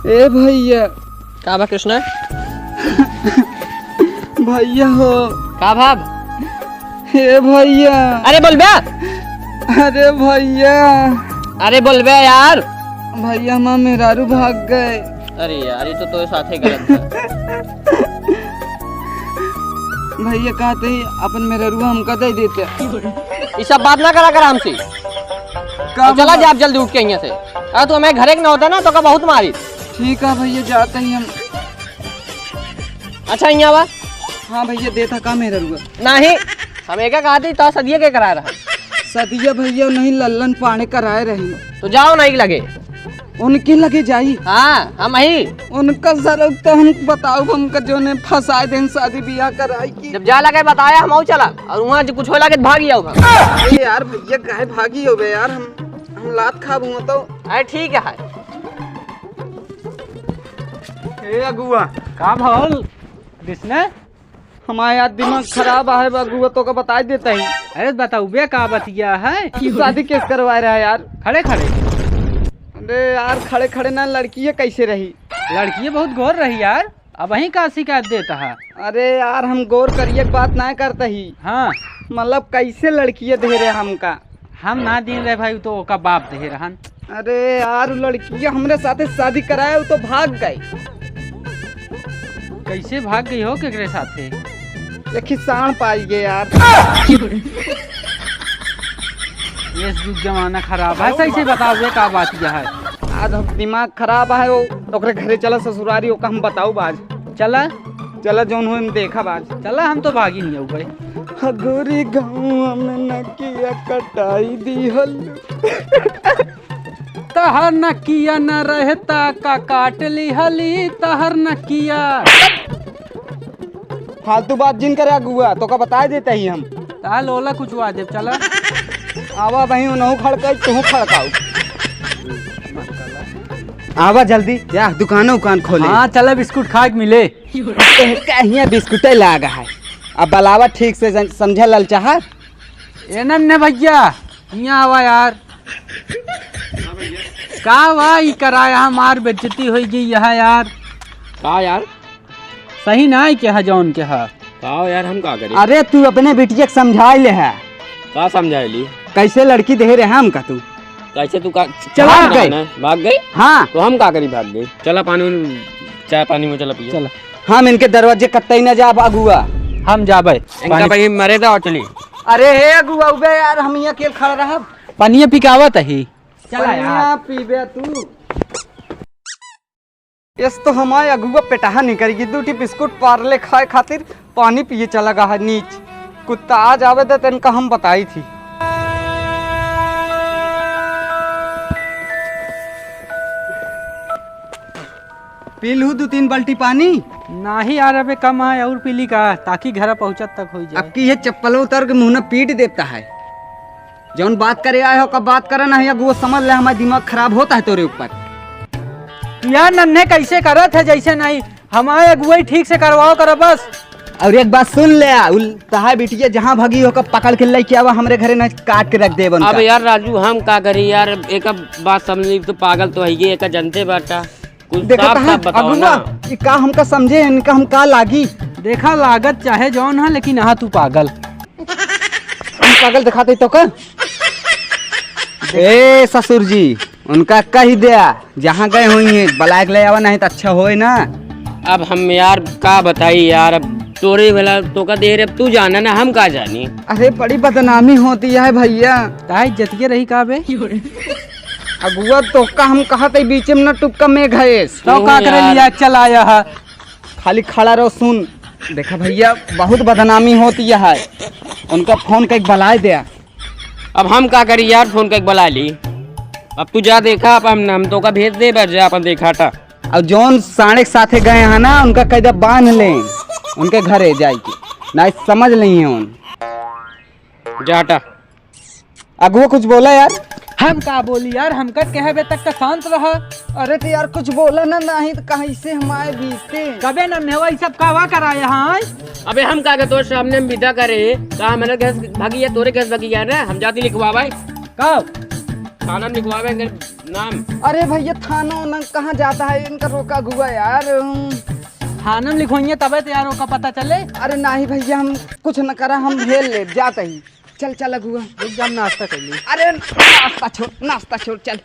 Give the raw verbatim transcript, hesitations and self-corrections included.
ए भइया। का बा कृष्णा? भइया हो। का भाब? ए भइया। अरे बोल बे। अरे भइया। अरे बोल बे यार। भइया, हमार मेहरारू भाग गए। अरे यार, ये तो तोरे साथे गलत बा। भइया, कहते ही अपन मेहरारू हमका दे देते। ये सब बात ना करा कर हमसे। का अब चला बात? जा, आप जल्दी उठ के यहाँ से। अरे तू हमें घरे के ना होता ना, तो का बहुत मारी। ठीक है भइया, जाते ही हम। अच्छा, यहाँ बा। हाँ भइया, देता का मेहरारू? नहीं, हम एका कहती तो सदिया के करा रहा। सदिया भइया नहीं, लल्लन पांडे कराए रही। तो जाओ नहीं लगे। उनके लगे जाई? हाँ, हम ही। उनका सर तो हम बताओ, हमका जो ने फंसाए देन शादी ब्याह कराई की। जब जा लगे बताया, हम आऊ चला, और वहाँ जो कुछ हो लगे तो भागी आऊ हम। अरे यार भइया, काहे भागी हो बे यार, हम, हम लात खाब हुआ तो। अरे ठीक है। ए अगुआ। का भल? कृष्णा? हमारे यार दिमाग खराब है अगुआ, तो का बताई देता ही। अरे बताऊ बे, का बतिया है? शादी केस करवाए रहा यार? खड़े खड़े। अरे यार, खड़े खड़े ना, लड़की ये कैसे रही? लड़की ये बहुत गोर रही यार, अब वहीं का शिकायत देता है। अरे यार, हम गोर करिए के बात ना करता ही। हाँ। मतलब कैसे लड़की ये दे रहे हमका? हम ना दीन रहे भाई, उ तो ओका बाप दे रहन। अरे यार, उ लड़किया हमरे साथे शादी कराए, उ तो भाग गई। कैसे भाग गई हो, केकरे साथे? एक ही साँड़ पाई गए यार। ये जुग जमाना खराब है, सही से बताओ, ये का बात यह है? आज हम दिमाग खराब है, वो ओकरे घरे चला ससुरारी, ओका हम बताऊ बाज। चला। चला, जौन हो हम देखा बाज। चला, हम तो भागी नहीं आऊ भाई। हगोरी गाँव में नकिया कटाई दिहल। तहर नकिया न रहता का काट लिहली तहर नकिया। फालतू बात जिन करे अगुआ, तो का बताए देता ही हम। ता लोला कुछ हुआ देव, चला। आवा भाई, उनहु खड़काई, तू खड़काऊ। आवा जल्दी, या दुकान उकान खोले। हाँ, चला बिस्कुट खाए के मिले। ए, कहिया बिस्कुटे लाग है। अब बलावा ठीक से जन-, समझे ललचाहा। ए नन्हे भैया, हियाँ आवा यार। का वा ई कराया, हमार बेइज्जती होई गई यहाँ यार। का यार? सही ना है के है जौन के है। का यार, हम का करी? अरे तू अपने बिटिया के समझाई ले है। का समझाई ली? कैसे लड़की देहे रहे हमका तू? कैसे तू का चला भाग गए। ना, भाग गई? हाँ। तो हम का करी भाग गई? चला पानी उन-, चाय पानी में चला पिए। चला। हम इनके दरवाजे कत्तई ना जाब अगुआ। हम जाबे। इनका पानी भाई मरे दा और चली। अरे हे अगुआ, उबे यार, हम यहाँ अकेल खड़ा रहब। पानिया पिकावत ही। चला यार। पीबे तू। यस तो हमारे अगुआ पेटाहा निकल गई, दू ठी बिस्कुट पार्ले खाए खातिर पानी पिए चला गा है नीच। कुत्ता आ जावे दे, तनका हम बताई थी। पी लू दू तीन बाल्टी पानी? नाही यार, अबे कम है, और पी ली का, ताकि घर पहुँचत तक हो जाए। अब की ये चप्पल उतार के मुँह न पीट देता है। जौन बात करे आए हो, कब बात करे नहीं, अगुआ समझ ले, हमारा दिमाग खराब होता है तोरे ऊपर। यार नन्हे कैसे करत है, जैसे नहीं, हमारे अगुआई ठीक से करवाओ करो बस। और एक बात सुन ले, आ, उल-, तहार बिटिया जहाँ भगी हो, कब पकड़ के लेके आवा, हमरे घरे नहीं काट के रख देबन अब का। यार राजू, हम का करी यार, एक बात समझ ली, तू पागल तो है, ये एक जनते बाटा। कुछ देखा साफ कहाँ साफ बताओ अगुआ, ना। ई का हमका समझे, इनका हम का लागी? देखा, लागत चाहे जौन है, लेकिन हाँ, तू पागल। हम पागल दिखाते तो का? ए ससुर जी, उनका कही दे, जहाँ गए हुई हैं, बलायक ले आवा, नहीं तो अच्छा होए ना। अब हम यार का बताई यार, अब तोरे भला तो का दे रहे, अब तू जाना ना, हम का जानी। अरे बड़ी बदनामी होती है भैया। का इज्जतिया रही का बे? अगुआ, तोका हम कहत है, बीचे में न टुक्का में घायस। तो का करे यार। लिया, चल आया है। खाली खड़ा रहो, सुन। देखा भैया, बहुत बदनामी होती है, उनका फोन कइके बलाए दे। अब हम का करी यार, फोन कइके बला ली। अब तू जा देखा, अब हम, हम तोका भेज दे, बैठ जा अपन देखाटा। अब जौन साढ़े के साथे गए हैं ना, उनका कह दे बांध ले, उनके घरे जाए के, नहीं समझ नहीं है उन। जा हटा। अगुआ कुछ बोला यार? हम का बोली यार, हमका कहे बे तक तो शांत रहा। अरे तो यार कुछ बोला ना, नहीं तो कहाँ इसे हम आए बीते। कबे नन्हेवा ई सब कावा कराए हैं? अबे हम का के तोरे सामने में विदा करे, का हमारे गैस भगी है, तोरे गैस भगी है ना, हम जाती लिखवा भाई। का? थाना में लिखवावे इनके नाम। अरे भैया, थाना वाना कहाँ जाता है, इनका रोका हुआ यार। हम थाना में लिखवाइए, तबे तो यार ओका पता चले। अरे नहीं भैया, हम कुछ न करा, हम भेल ले जाता ही। चल, चल अगुआ। रुक जा, हम नाश्ता कर ली। अरे नाश्ता छोड़, नाश्ता छोड़, चल।